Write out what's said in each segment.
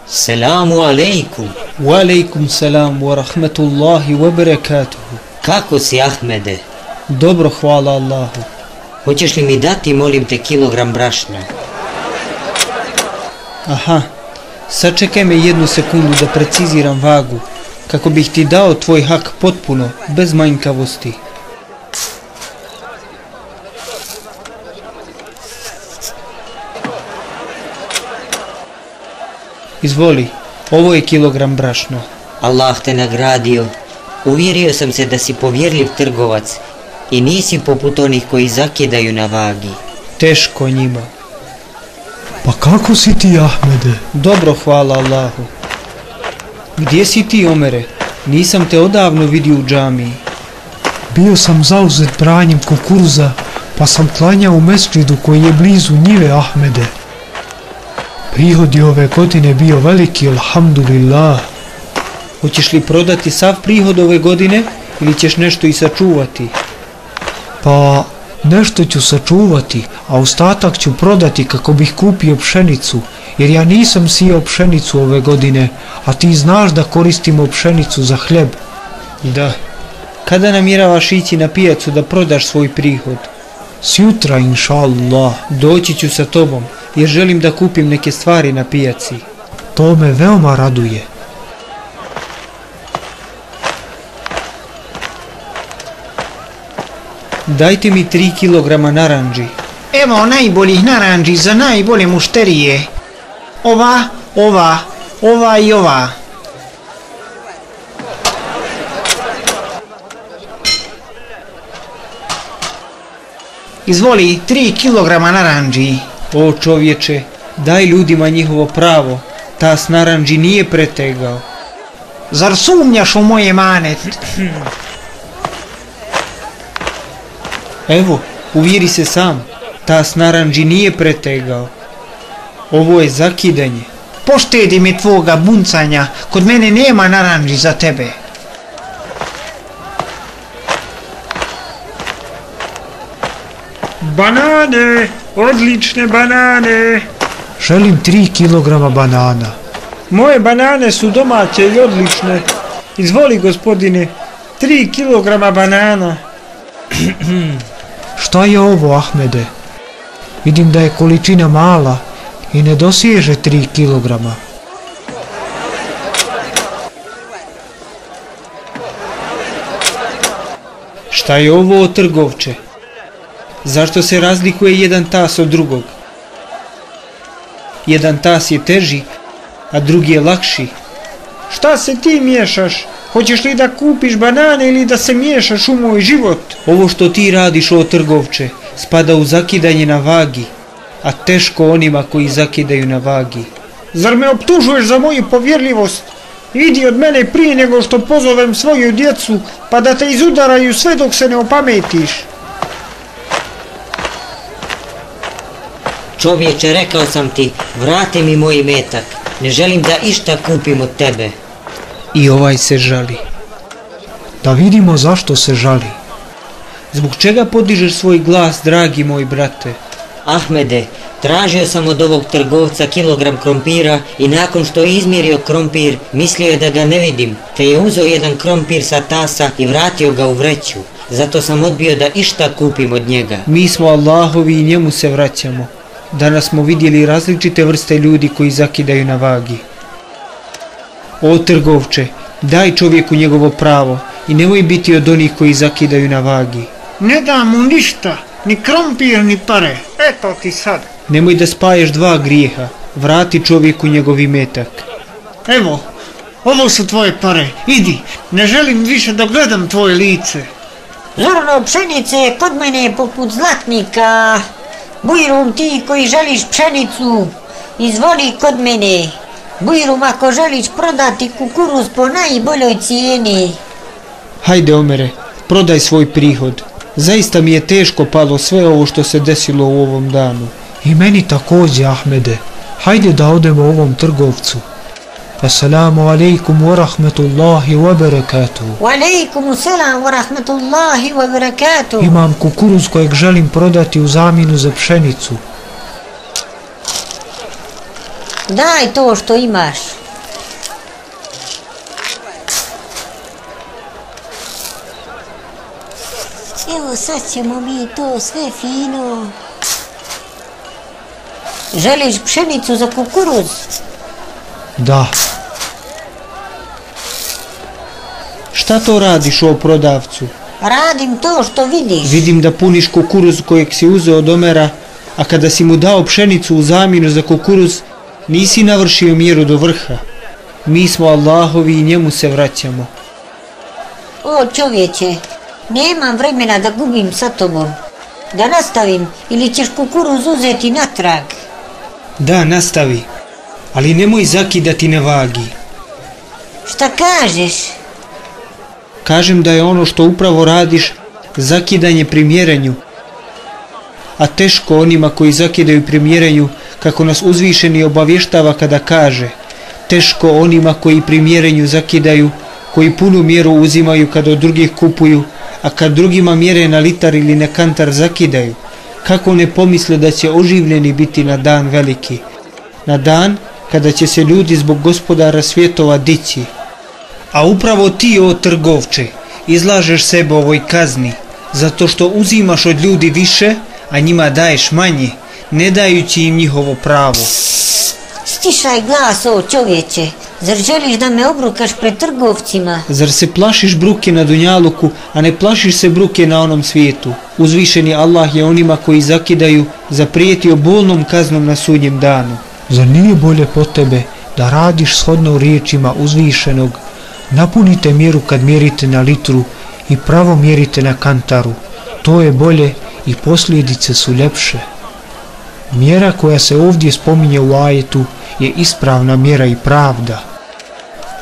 Selamu alejkum. Wa alejkum selam wa rahmetullahi wa barakatuhu. Kako si, Ahmede? Dobro, hvala Allahu. Hoćeš li mi dati, molim te, kilogram brašna? Aha, sačekaj me 1 sekundu da preciziram vagu, kako bih ti dao tvoj hak potpuno, bez manjkavosti. Izvoli, ovo je kilogram brašna. Allah te nagradio. Uvjerio sam se da si povjerljiv trgovac i nisi poput onih koji zakidaju na vagi. Teško njima. Pa kako si ti, Ahmede? Dobro, hvala Allahu. Gdje si ti, Omere? Nisam te odavno vidio u džamiji. Bio sam zauzet pranjem kukuruza, pa sam klanjao u mesdžidu koji je blizu njive, Ahmede. Prihod je ove godine bio veliki, alhamdulillah. Hoćeš li prodati sav prihod ove godine ili ćeš nešto i sačuvati? Pa, nešto ću sačuvati, a ostatak ću prodati kako bih kupio pšenicu, jer ja nisam sijao pšenicu ove godine, a ti znaš da koristimo pšenicu za hljeb. Da. Kada namjeravaš ići na pijacu da prodaš svoj prihod? Sjutra, inša Allah. Doći ću sa tobom, jer želim da kupim neke stvari na pijaci. To me veoma raduje. Dajte mi 3 kilograma naranđi. Evo najboljih naranđi za najbolje mušterije. Ova i ova. Izvoli 3 kilograma naranđi. O čovječe, daj ljudima njihovo pravo. Tas naranđi nije pretegao. Zar sumnjaš u moje manet? Evo, uvjeri se sam. Tas naranđi nije pretegao. Ovo je zakidanje. Poštedi mi tvoga buncanja, kod mene nema naranđi za tebe. Banane, odlične banane. Želim 3 kilograma banana. Moje banane su domaće i odlične. Izvoli, gospodine, 3 kilograma banana. Šta je ovo, Ahmede? Vidim da je količina mala i ne dosiježe 3 kilograma. Šta je ovo, trgovče? Zašto se razlikuje jedan tas od drugog? Jedan tas je teži, a drugi je lakši. Šta se ti miješaš? Hoćeš li da kupiš banane ili da se miješaš u moj život? Ovo što ti radiš, o trgovče, spada u zakidanje na vagi, a teško onima koji zakidaju na vagi. Zar me optužuješ za moju povjerljivost? Idi od mene prije nego što pozovem svoju djecu, pa da te izudaraju sve dok se ne opametiš. Čovječe, rekao sam ti, vrati mi moj imetak. Ne želim da išta kupim od tebe. I ovaj se žali. Da vidimo zašto se žali. Zbog čega podižeš svoj glas, dragi moj brate? Ahmede, tražio sam od ovog trgovca kilogram krompira i nakon što je izmjerio krompir, mislio je da ga ne vidim, te je uzeo jedan krompir sa tasa i vratio ga u vreću. Zato sam odbio da išta kupim od njega. Mi smo Allahovi i njemu se vraćamo. Danas smo vidjeli različite vrste ljudi koji zakidaju na vagi. O trgovče, daj čovjeku njegovo pravo i nemoj biti od onih koji zakidaju na vagi. Ne dam mu ništa, ni krompir, ni pare. Eto ti sad. Nemoj da spaješ 2 grijeha. Vrati čovjeku njegov imetak. Evo, ovo su tvoje pare. Idi, ne želim više da gledam tvoje lice. Zrno pšenice je kod mene poput zlatnika. Bujrum, ti koji želiš pšenicu, izvoli kod mene. Bujrum, ako želiš prodati kukuruz po najboljoj cijeni. Hajde Omere, prodaj svoj prihod. Zaista mi je teško palo sve ovo što se desilo u ovom danu. I meni također, Ahmede. Hajde da odemo ovom trgovcu. Assalamu alaikum wa rahmetullahi wa barakatuhu. Wa alaikum salam wa rahmetullahi wa barakatuhu. Imam kukuruz kojeg želim prodati u zamjenu za pšenicu. Daj to što imaš. Evo sad ćemo mi to sve fino. Želiš pšenicu za kukuruz? Da. Šta to radiš o prodavcu? Radim to što vidiš. Vidim da puniš kukuruz kojeg si uzeo od Omera, a kada si mu dao pšenicu u zamjenu za kukuruz, nisi navršio mjeru do vrha. Mi smo Allahovi i njemu se vraćamo. O čovječe, nemam vremena da gubim sa tobom. Da nastavim ili ćeš kukuruz uzeti natrag? Da, nastavi, ali nemoj zakidati na vagi. Šta kažeš? Kažem da je ono što upravo radiš zakidanje pri mjerenju, a teško onima koji zakidaju pri mjerenju, kako nas uzvišeni obavještava kada kaže: teško onima koji pri mjerenju zakidaju, koji punu mjeru uzimaju kad od drugih kupuju, a kad drugima mjere na litar ili na kantar zakidaju. Kako ne pomisle da će oživljeni biti na dan veliki, na dan kada će se ljudi zbog Gospodara svjetova dići. A upravo ti, o trgovče, izlažeš sebe ovoj kazni, zato što uzimaš od ljudi više, a njima daješ manje, ne dajući im njihovo pravo. Stišaj glas, o čovječe, zar želiš da me obrukaš pred trgovcima? Zar se plašiš bruke na dunjaluku, a ne plašiš se bruke na onom svijetu? Uzvišeni Allah je onima koji zakidaju zaprijetio bolnom kaznom na sudnjem danu. Zar nije bolje po tebe da radiš shodno riječima uzvišenog? Napunite mjeru kad mjerite na litru i pravo mjerite na kantaru. To je bolje i posljedice su ljepše. Mjera koja se ovdje spominje u ajetu je ispravna mjera i pravda.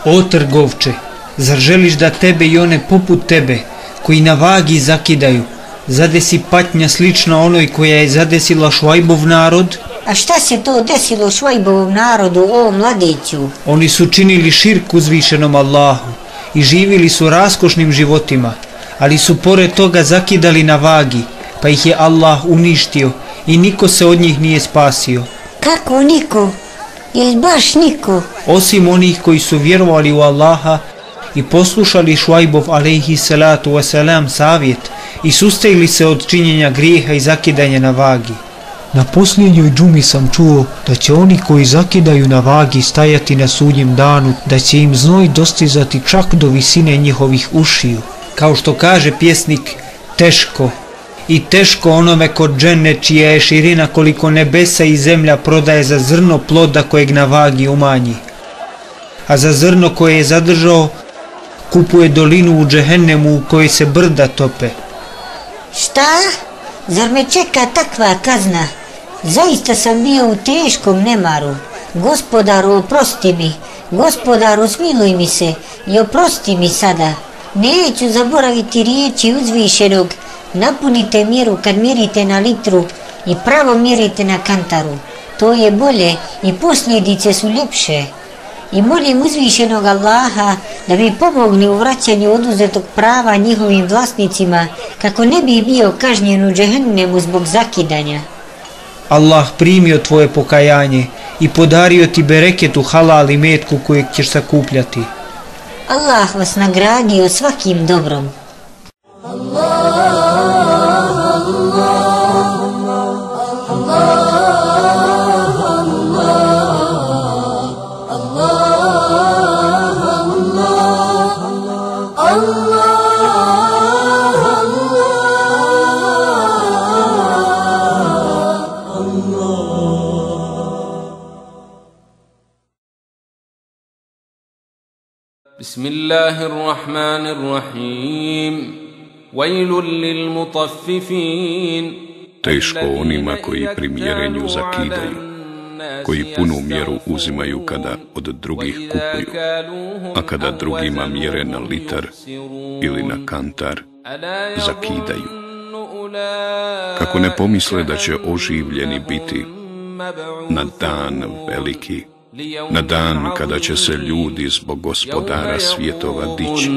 O trgovče, zar želiš da tebe i one poput tebe, koji na vagi zakidaju, zadesi patnja slična onoj koja je zadesila Šuajbov narod? A šta se to desilo Šuajbovom narodu, o mladiću? Oni su činili širk uzvišenom Allahu i živjeli su raskošnim životima, ali su pored toga zakidali na vagi, pa ih je Allah uništio i niko se od njih nije spasio. Kako niko? Jel baš niko? Osim onih koji su vjerovali u Allaha i poslušali Šuajbov alejhi salatu wasalam savjet i sustegli se od činjenja grijeha i zakidanja na vagi. Na posljednjoj džumi sam čuo da će oni koji zakidaju na vagi stajati na sudnjem danu, da će im znoj dostizati čak do visine njihovih ušiju. Kao što kaže pjesnik, teško i teško onome kod dženne čija je širina koliko nebesa i zemlja prodaje za zrno ploda kojeg na vagi umanji. A za zrno koje je zadržao kupuje dolinu u džehennemu u kojoj se brda tope. Šta? Zar me čeka takva kazna? Zaista sam bio u teškom nemaru. Gospodaru, oprosti mi. Gospodaru, smiluj mi se i oprosti mi sada. Neću zaboraviti riječi uzvišenog: napunite mjeru kad mjerite na litru i pravo mjerite na kantaru. To je bolje i posljedice su ljepše. I molim uzvišenog Allaha da mi pomogne u vraćanju oduzetog prava njihovim vlasnicima, kako ne bi bio kažnjen u džehennemu zbog zakidanja. Allah primio tvoje pokajanje i podario ti bereket u halal i metku kojeg ćeš sakupljati. Allah vas nagradio svakim dobrom. بسم الله الرحمن الرحيم ويل للمطففين Teško onima koji pri mjerenju zakidaju. koji punu mjeru uzimaju kada od drugih kupuju, a kada drugima mjere na litar ili na kantar, zakidaju. Kako ne pomisle da će oživljeni biti na dan veliki, na dan kada će se ljudi zbog Gospodara svjetova dići.